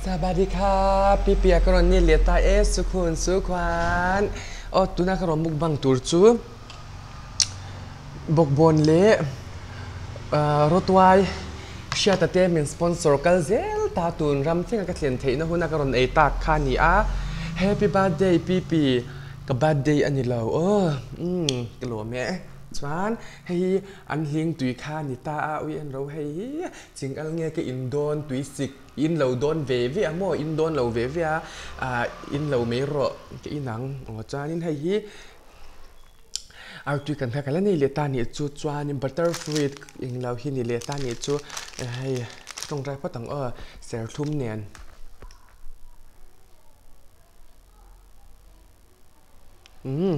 Sabadi kha Pipia ka rawn ni leh ta e Sukhun Sukhuan aw tuna ka rawn mukbang tur chu Bawkbawn leh Rawtuai Hriata te min sponsor kal zel ta tun ram thlenga ka thlen theihna huna ka rawn ei tak kha a ni a Happy birthday Pipi ka birthday a ni lo aw umm ka lawm e chuan hei hi an hling tui kha a ni ta a ui en ro hei hi ching al nge ka in dawn tui sik in lo dawn ve ve a maw in dawn lo ve ve a ah in lo mai rawh ka inang aw chuanin hei hi Artui kan nghak a la nei leh ta nih chu chuanin butter fruit englo hi ni leh ta nih chu hei tawngtai phawt ang aw serthlum nen. Umm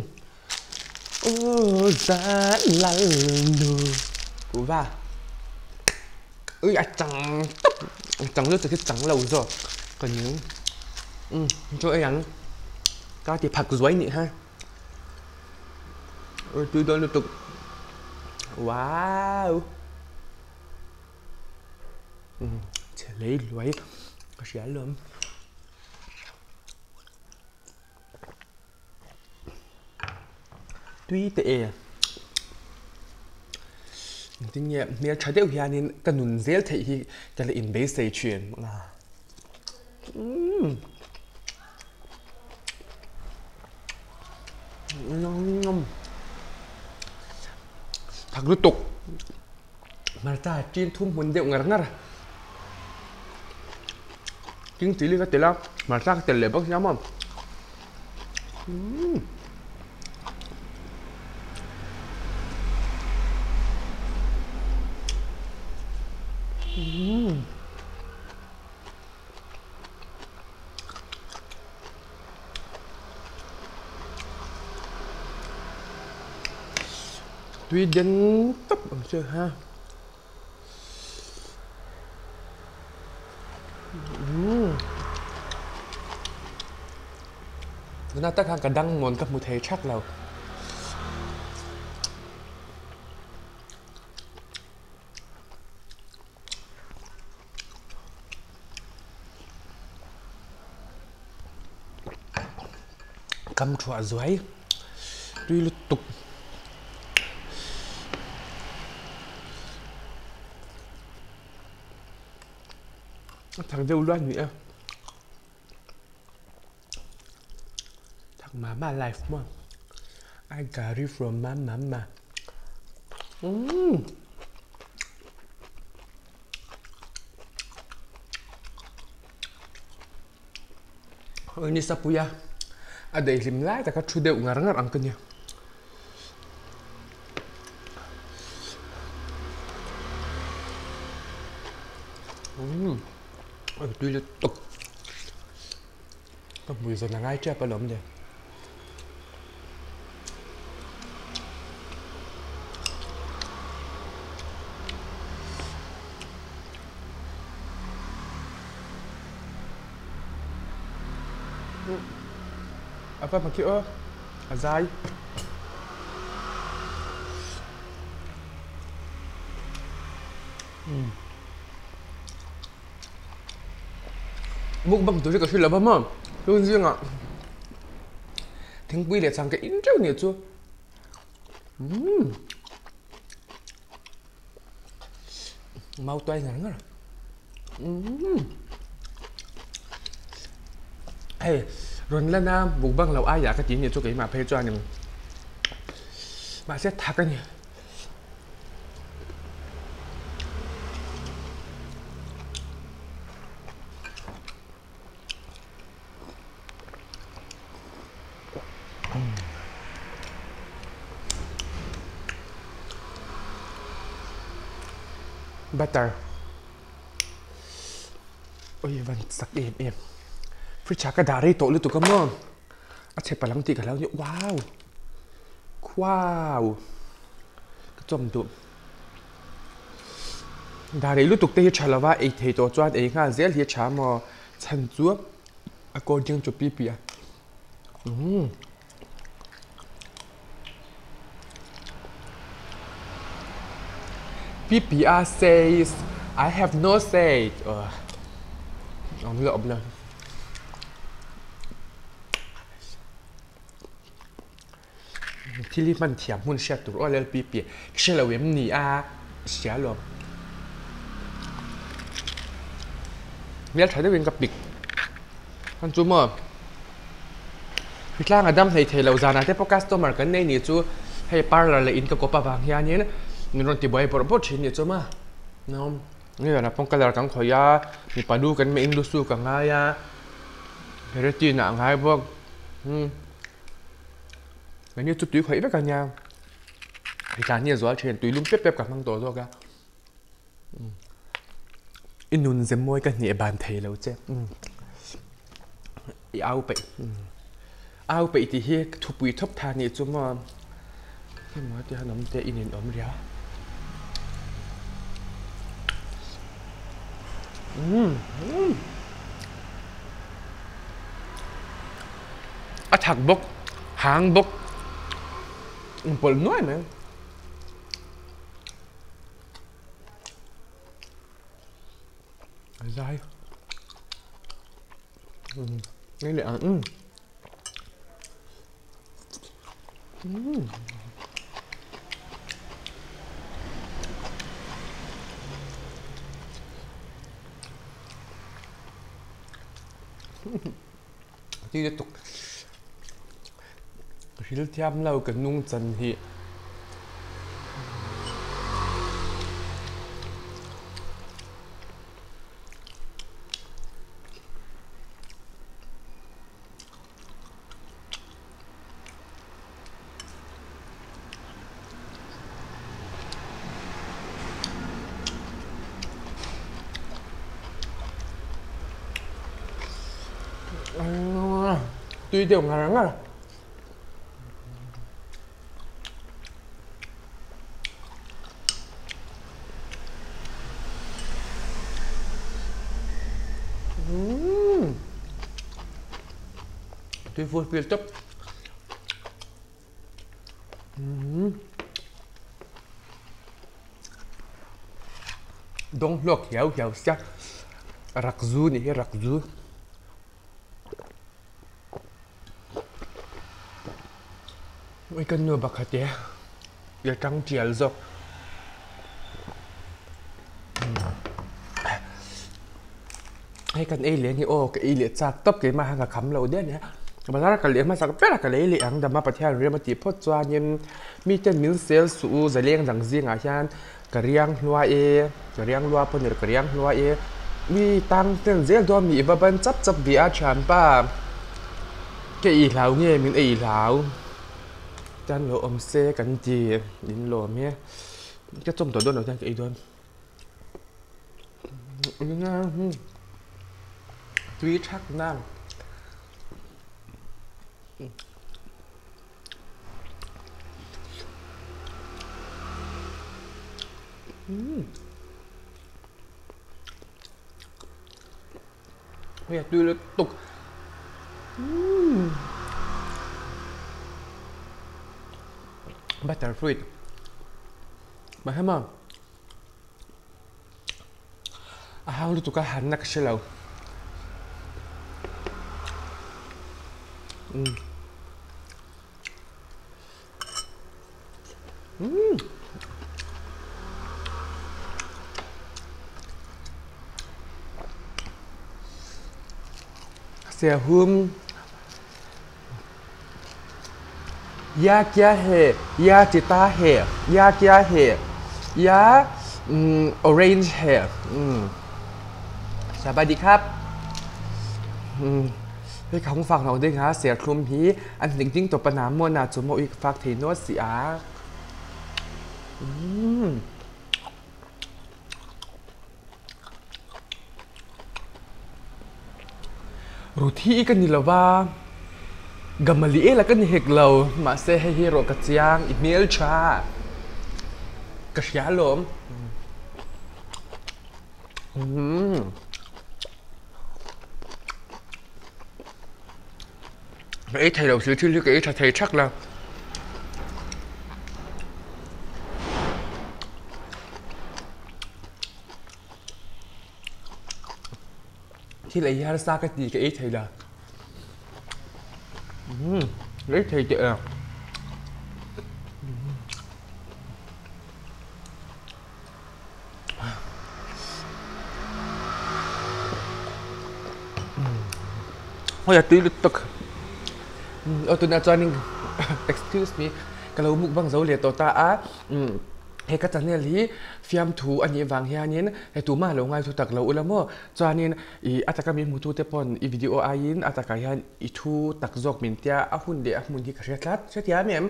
aw zan lal nu kuhva ui a chang tawp a chang lutuk hi chang lo zawk ka ning umm chaw ei ang ka ti phak zuai nih ha. Tui dawn lutuk. Wow. Chhe lei luai ka hria alawm. Tui teh e. Engtin nge hmel tha deuh hianin ka nun zel theih hi ka la inbeisei thin. Umm. Thak lutuk hmarcha chin thum hmun deuh ngar ngar king chilli ka tel a hmarcha ka tel leh bawk sia maw umm. Tui den tawp ang che ha. Tuna tak khan ka dang mawn ka hmu thei thak lo. Kam thuah zuai tui lutuk a thak deuh luat ni a thak mah mah life maw I got it from my mama umm. Ni sapuia a daihlim lai taka thu deuh ngar ngar ang ka nia. Umm tui lutuk ka hmui zawn a ngai tep alawm le. A va khi aw a zai. Mukbang tur hi ka hre lo va maw tun zingah thingpui leh chhang ka in teuh nih chu umm mau tuai ngar ngar umm hei rawn lan a mukbang loh aiah ka ti nih chu keimah phei chuanin mahse thak a ni. Butter ui van chak em em fridge ah ka dah rei tawh lutuk a maw a chhe palang tih ka hlau nia wow wow ka chawm duh dah rei lutuk te hi tha lova ei thei tawh chuan ei nghal zel hi a tha maw chhan chu according to pi pi a umm pi pi a says I have no say. Ang hi a awm lo. Thil hi hman thiam hmun hriat tur aw LPP hre lo em ni a hria lo. Hmel tha deuhin ka pik. Hman chu maw Hritlanga dam hlei thei lo zanah te pawh customer kan nei nih chu hei parlour leh in ka kawp avang hianin min rawn ti buai bawrh bawrh thin nih chu maw. Nge zanah pawh colour kan khawih a mipa lu kan meh in lu suk a ngai a keratin ah a ngai bawk umm keini chu tui khawih vek a nia hritlan hi a zual thin tui lum pep pep ka hmang tawh zawk a. I nun ze mawi ka hneh ban thei lo che i au peih au peih tih hi thupui thawp tha nih chu maw hemaw te han awm te in in awm ria a thak bawk hang bawk inpawlh nuai mai. Zai Nghe leh ang umm umm Ti lutuk Hril thiam lo ka nung chan hi. Tui deuh ngar ngar. Tui full feel tawp. Dawng hluak hiau hiau sia rak zu nih hi rak zu. Ui ka nu pakhat e i tang tial zawk. Hei kan ei leh a ni aw ka ei leh chak tawp keimah khan ka kham lo daih a nia bazar ka leh hmasak ber a ka lei leh ang dama Pathian rem a tih phawt chuanin miten min sel suh u zaleng dang zingah hian ka riang hlua e ka riang lua pawh ni lo ka riang hlua e mi tang ten zel dawn mi i va ban chap chap ve a thianpa ka ei hlau nge min ei hlau tan lo awm se kan ti in lawm e ka chawm tawh dawn lo hian ka ei dawn. Tui thak nang. Hei a tui lutuk. Butter fruit. Mahema. A hang lutuk a hanna ka hre lo. Umm. Umm. Sehum. Ya kya he ya chita he ya kya he ya orange he สวัสดีครับ hei ka hung fak lo ding ha serthlum hi an hnik ding tawp a nam maw na chu maw i ka fak thei nual si a Ruthi ka ni lova, Gamaliel-a ka ni hek lo, mahse hei hi erawh ka chiang, i hmel tha ka hria alawm. Ka ei thei lo thil thil hi ka ei tha thei thak la. Thil ei harsa ka ti ka ei thei la. Umm ka ei thei teh e. Hei a tui lutuk. Aw tunah chuanin excuse me ka lo mukbang zo leh tawh ta a. He ka channel hi fiamthu a nih vang hianin he tumah lo ngaithu tak lo ula maw? Chuanin ih a taka min hmutu te pawn i video aiin a takah hian i thu tak zawk min tia a hun leh a hmun hi ka hria tlat hrethiam em?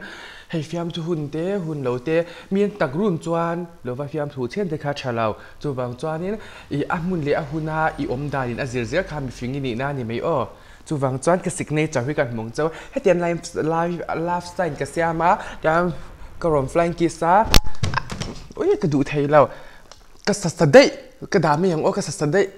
Hei fiamthu hun te hun lo te mi an tak run chuan lova fiamthu chhen te kha tha lo. Chuvang chuanin ih a hmun leh a huna i awm danin a zir zel kha mifing i nihna a ni mai aw. Chuvang chuan ka signature hi ka hmang chauh hetiang life love sign ka siam a tiang ka rawn flying kiss a ui ka duh thei lo ka sa sa daih ka dah mai ang aw ka sa sa daih.